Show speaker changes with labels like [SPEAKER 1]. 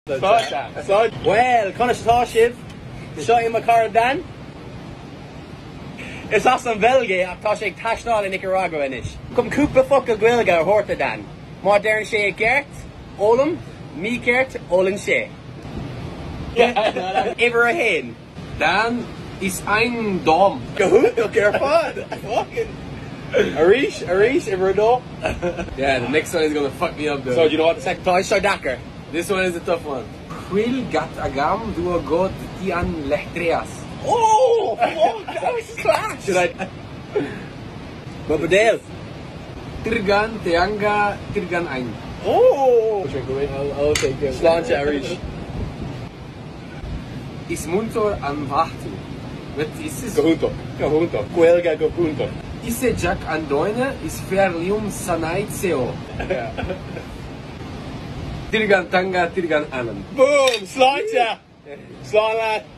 [SPEAKER 1] Sláinte. Bhuel, conas atá sibh? Seo é mo chara Dan. Is as an Bheilg é ach tá sé ag taisteal i Nicaragua anois. Chun cúpla focal Gaeilge a thabhairt do Dan. Má deireann sé i gceart, ólaim, mícheart, ólann sé. Uimhir a haon.
[SPEAKER 2] Dan is ainm dom.
[SPEAKER 1] Go hiontach ar fad! Fucking. Arís, arís, uimhir a dó.
[SPEAKER 2] Yeah, the next one is gonna fuck me up though.
[SPEAKER 1] So, do you know what the second? Tá seo deacair.
[SPEAKER 2] This one is a tough one. Chuil gat agam dua go dtí an leictreas.
[SPEAKER 1] Oh, fuck, that was class! Should I? Mo buidéal.
[SPEAKER 2] Tirgan teanga tirgan ain.
[SPEAKER 1] Oh! Drink away.
[SPEAKER 2] I'll, I'll take it.
[SPEAKER 1] Sláinte arís.
[SPEAKER 2] Is múinteoir an-mhaith tú. But is is
[SPEAKER 1] Go hiontach. Go hiontach. Gaeilge go hiontach.
[SPEAKER 2] Is é Jack an duine is fearr liom san áit seo. Tirgan tanga tirgan anam.
[SPEAKER 1] Boom! Sláinte! Slán leat!